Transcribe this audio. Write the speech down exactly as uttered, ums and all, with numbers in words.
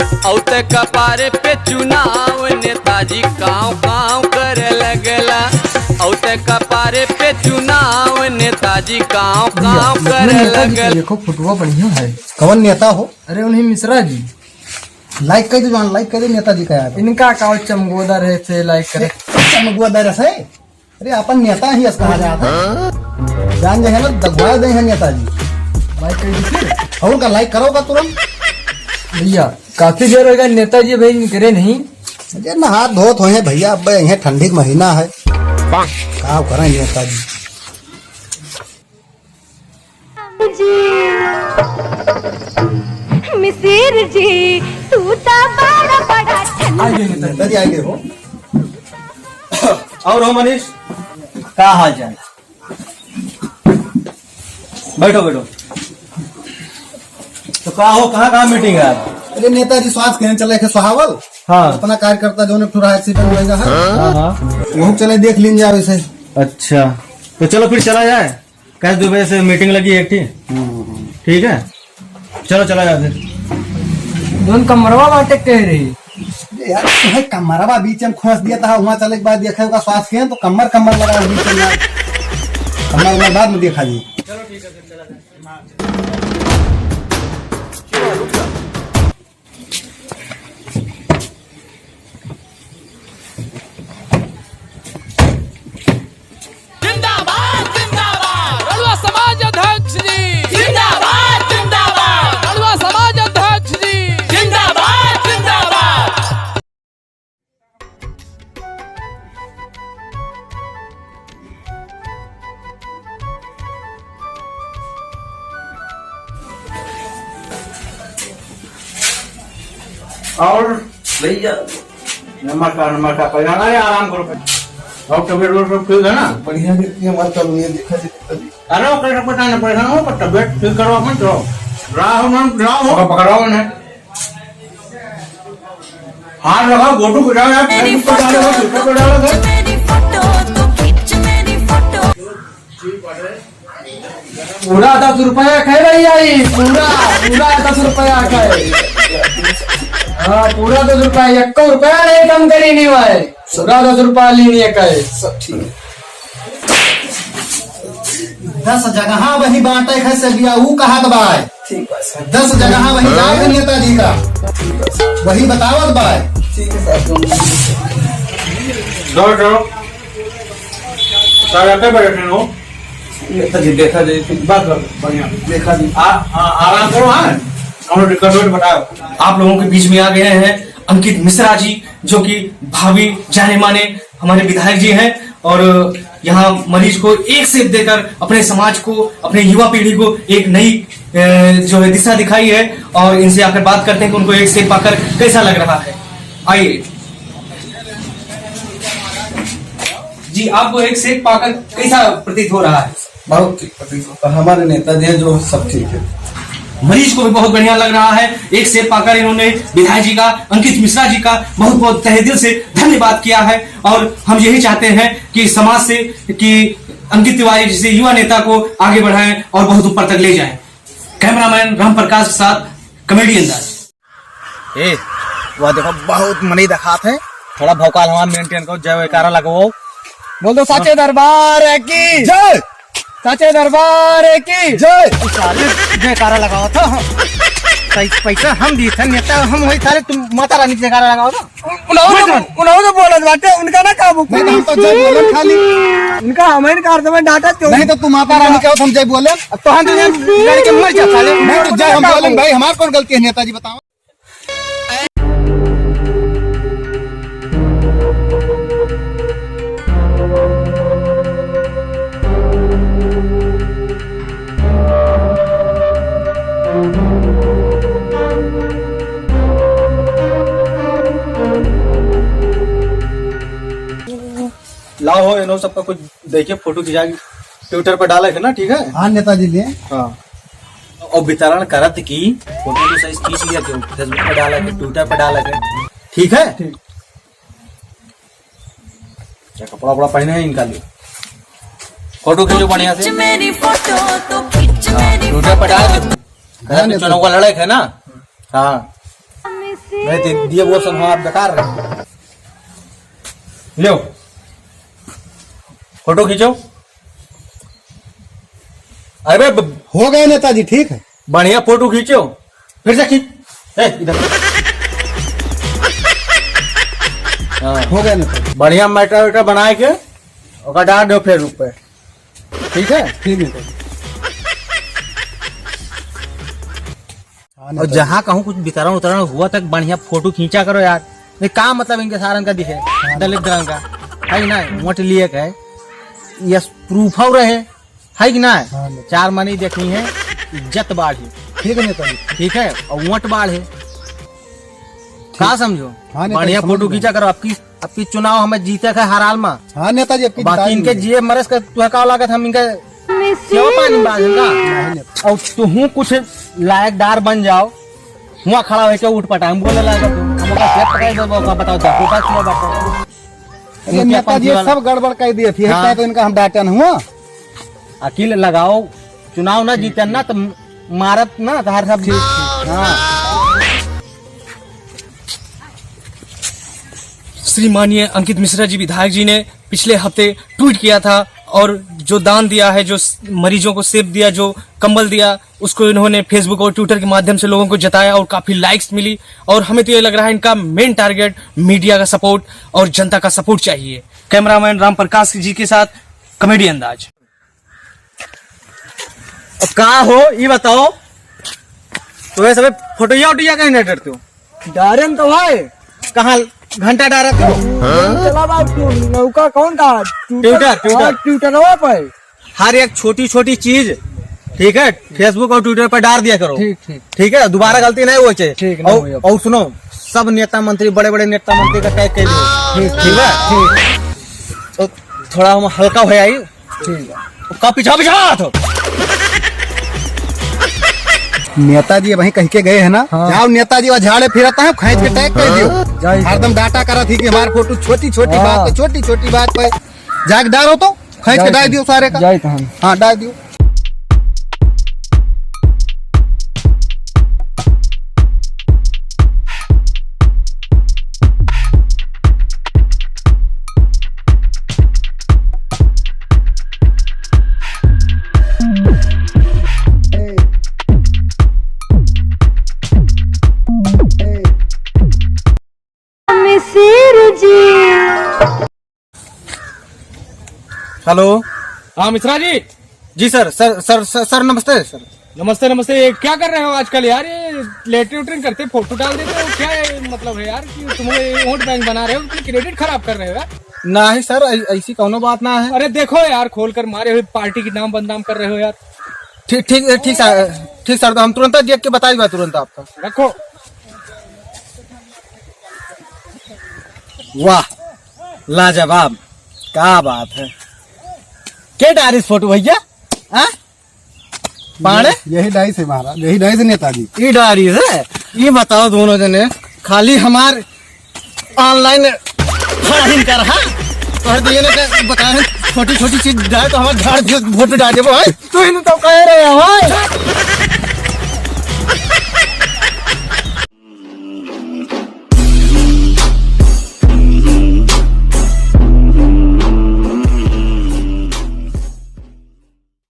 औते कपारे पे चुनाव, नेताजी काँव काँव करे लगेला। औते कपारे पे चुनाव, नेताजी काँव काँव करे नेताजी का लगेला। देखो, फोटोवा बढ़िया है। कौन नेता हो? अरे, उन्हीं मिश्रा जी। Like कर दे जवान, like कर दे नेताजी का यार। इनका का चमगोदर है, से like करे। चमगोदर है से? अरे, अपन नेता ही अस कहा जात है। जान जे है ना, दबा दे है नेताजी। Like कर दे फिर। और का like करो का तुरंत? भैया, काफी देर होइगा नेताजी भाई निकरे नहीं। अरे, नहा धोत होए हैं भैया, अब ये ठंडी का महीना है। का करें नेताजी? जी, मिसिर जी, तू ता बड़ा, बड़ा ठंडा। आ गए नेताजी, आ गए हो। और हो मनीष, का हाल चाल? बैठो, बैठो। तो का हो, कहाँ, कहाँ meeting है आज? अरे नेताजी, स्वास्थ्य केंद्र चले के सुहावल। हाँ। अपना कार्यकर्ता जो ने थोड़ा accident होएगा है। हाँ, हाँ। वहू चले देख लीन जाए वैसे। अच्छा, तो चलो फिर चला जाए। कल दो बजे से meeting लगी एक ठी। हम्म, हम्म। ठीक है, चलो चला जाते। जौन कमरवा बाटे कह रही। अरे यार, तुम्हें कमरवा बीच में खोस दिया था, वहाँ चले के बाद देखा होगा स्वास्थ्य केंद्र, तो कमर, कमर लगा बीच में यार। कमर, कमर बाद में देखा जी। चलो ठीक है, फिर चला जाए। जिंदाबाद, जिंदाबाद, रड़ुआ समाज अध्यक्ष जी। जिंदाबाद, जिंदाबाद, रड़ुआ समाज अध्यक्ष जी। जिंदाबाद, जिंदाबाद। और भैया, नमस्कार, नमस्कार, पहचाना है, आराम करो। और तबीयत वबीयत सब ठीक है ना? बढ़िया, देखिए, हमारे चालू है, देखा जी, देखा जी। अरे, ओकरे सब पता नहीं, परेशान हो, पर तबीयत ठीक करो अपन, चलो। राह हो, मन, राह हो। पकड़ो, पकड़ो उन्हें। हाथ लगाओ, फोटो खिंचाओ यार, मेरी Facebook पे डालो, फोटो, Twitter पे डालो, सर। मेरी फोटो, तू खींच मेरी फोटो। पूरा दस रुपया का है भैया, ये पूरा, पूरा दस रुपया का है। हाँ, पूरा दस रुपया, एक रुपया नहीं कम करी नहीं भाई, पूरा दस रुपया लेनी है का है। सब ठीक है। दस जगह वही बांटे है से बिया, ऊ कहत बाय। ठीक बा सर। दस जगह वही जाए नेताजी का, वही बतावत बाय। ठीक है सर। जाओ, जाओ। सर, आप पे बैठे हो? नेताजी, देखा जी। बस, बस, बढ़िया। देखा जी। आ, आ, आराम करो, हाँ? हम लोग request बताओ। आप लोगों के बीच में आ गए हैं अंकित मिश्रा जी, जो कि भावी जाने माने हमारे विधायक जी हैं और यहाँ मरीज को एक सेब देकर अपने समाज को, अपने युवा पीढ़ी को एक नई, अ, जो है दिशा दिखाई है और इनसे आकर बात करते हैं कि उनको एक सेब पाकर कैसा लग रहा है। आइए जी, आपको एक सेब पाकर कैसा प्रतीत हो रहा है? बहुत ठीक प्रतीत होता है। हमारे नेता जी हैं जो सब ठीक है। मरीज को भी बहुत बढ़िया लग रहा है। एक सेब पाकर इन्होंने विधायक जी का, अंकित मिश्रा जी का बहुत बहुत तहे दिल से धन्यवाद किया है और हम यही चाहते हैं कि समाज से, कि अंकित तिवारी जैसे युवा नेता को आगे बढ़ाएं और बहुत ऊपर तक ले जाएं। Cameraman राम प्रकाश के साथ Comedian दास। ए, वह देखो, बहुत मनई देखात है। थोड़ा भौकाल हमार maintain करो, जय जयकारा लगाओ। बोल दो, साचे दरबार की जय। साचे दरबार की जय। तू साले जयकारा लगाओ तो। पै-, पैसा हम दी थे, नेता हम होई, साले तुम माता रानी के जयकारा लगाओ तो। उन्होंने, उन्होंने बोलत बाटे, उनका ना काबू। नहीं तो हम तो जय बोलन खाली। उनका हमें कार से डांटा क्यों? नहीं तो तू माता रानी कहो तो हम जय बोले। अब तो हम तो जय करके मर जा साले। नहीं तो जय हम बोले भाई, हमार कौन गलती है नेताजी बताओ? लाओ हो, इन्हों सबका कुछ देखिए, फोटो खिंचा के Twitter पे डाले है ना, ठीक है? हाँ नेताजी लिए। हाँ। और वितरण करत की फोटो तो सही खींच लिया, क्यों Facebook पे डाले के, Twitter पे डाले के, ठीक है? ठीक। क्या कपड़ा वपड़ा पहने हैं इनका लिए? फोटो खींचो बढ़िया से। खींच मेरी फोटो, तो खींच हाँ, मेरी Twitter पे डाल दो। हाँ, घर पे नेताजी। चुनाव का लड़ाई है ना? हाँ। नहीं तो दिए वो सब हमारा बेकार रहे। लो, फोटो खींचो। अरे ब- हो गए नेताजी, ठीक है। बढ़िया फोटो खींचो, फिर से खींच। ए, इधर। हाँ। हो गए नेताजी। बढ़िया मेटा वेटा बनाए के ओका डाल दो Facebook पे, ठीक है? ठीक नेताजी। हाँ, और नेताजी। जहाँ कहूँ कुछ वितरण उतरण हुआ तक बढ़िया फोटो खींचा करो यार। ये का मतलब इनके सारन का दिखे, हाँ। दलित दरन का, है कि ना? वोट लिए के है, ये प्रूफ हो रहे, है कि ना? हाँ, नेताजी। चार मनी देखी है, इज्जत बाढ़ी। ठीक है नेताजी। ठीक है, और वोट बाढ़े। का समझो? हाँ, नेताजी, बढ़िया समझ फोटो गए। खींचा करो। आपकी, आपकी चुनाव हमें जीते के हराल मा। हाँ नेताजी, आपकी बाकी जिताई इनके हुई है। जिए मरस का तुहे का लागत, हम इनके सेवा पानी में बाजन का। नहीं, नहीं। और तुहूँ कुछ लायकदार बन जाओ, हुआ खड़ा होके उठ पटाएं, बोले लागत तू। हम ओका सेवा पटाई देबो, ओका बताओ, दस रुपया किलो बाटे। अरे मुखिया नेताजी, पंथी वाला। सब गड़बड़ कर दिए थे, हाँ। तो इनका हम डांटन हुआ। अकील लगाओ, चुनाव ना जीतन ना तो मारत ना तो हर सब। ठीक, ठीक। हाँ। श्री माननीय अंकित मिश्रा जी विधायक जी ने पिछले हफ्ते ट्वीट किया था और जो दान दिया है, जो स-, मरीजों को सेब दिया, जो कंबल दिया, उसको इन्होंने Facebook और Twitter के माध्यम से लोगों को जताया और काफ़ी लाइक्स मिली। और हमें तो ये लग रहा है इनका मेन टारगेट मीडिया का सपोर्ट और जनता का सपोर्ट चाहिए। कैमरामैन राम प्रकाश जी के साथ कॉमेडी अंदाज। अब का हो, ई बताओ, तो ये सबे फोटोया उटिया कहीं नहीं डरते हो? डारेन तो भाई। कहाँ घंटा डारत हो? चला बाबू, तू नौका कौन का? Twitter, Twitter। हाँ, Twitter पे। हर एक छोटी-छोटी चीज, ठीक है, Facebook और Twitter पर डाल दिया करो। ठीक, ठीक। ठीक है, दोबारा गलती नहीं होई चाहिए। ठीक, नहीं और, होई अब। और सुनो, सब नेता मंत्री, बड़े-बड़े नेता मंत्री का टैग कर दियो। ठीक, ठीक है? ठीक। तो थोड़ा हम हल्का हो जाई। ठीक है। का पीछा पीछा हाथ हो? नेताजी वहीं कह के गए हैं ना, हाँ। जाओ नेताजी वहाँ झाड़े फिरता है, खींच के टैग कर दियो। जाई। हरदम डाटा करत ही कि हमार फोटो छोटी-छोटी हाँ। बात पे, छोटी-छोटी बात पे। जाके डारो तो, खींच के जाई डाल तो। दियो सारे का। जाई तो हम। हाँ, डाल दियो। मिसिर जी। हेलो। हाँ मिश्रा जी। जी sir, sir, sir, sir, sir, नमस्ते सर। नमस्ते, नमस्ते। ये क्या कर रहे हो आजकल यार? ये लेटरिन वेटरिन करते फोटो डाल देते हो, क्या है मतलब है यार कि तुम ये वोट बैंक बना रहे हो, तुम क्रेडिट खराब कर रहे हो यार? नहीं सर, ऐ-, ऐसी कौनो बात ना है। अरे देखो यार, खोल कर मारे हुए पार्टी की नाम बदनाम कर रहे हो यार। ठीक, ठीक, ठीक सर, ठीक सर, तो हम तुरंत देख के बताई बा तुरंत आपका। रखो। वाह, लाजवाब, क्या बात है। के डारिस फोटो भैया? हाँ? पाड़े? यही, यही डारिस है महाराज, यही डारिस है नेताजी। ई डारिस है? ये बताओ दोनों जने, खाली हमार online फड़हिन कर, हाँ? कर दिए ना, क्या बताएं, छोटी-छोटी चीज डाल तो हमार झाड़ दियो, वोट डाल देबो, हाँ? तू ही तो कह रहे हो, हाँ?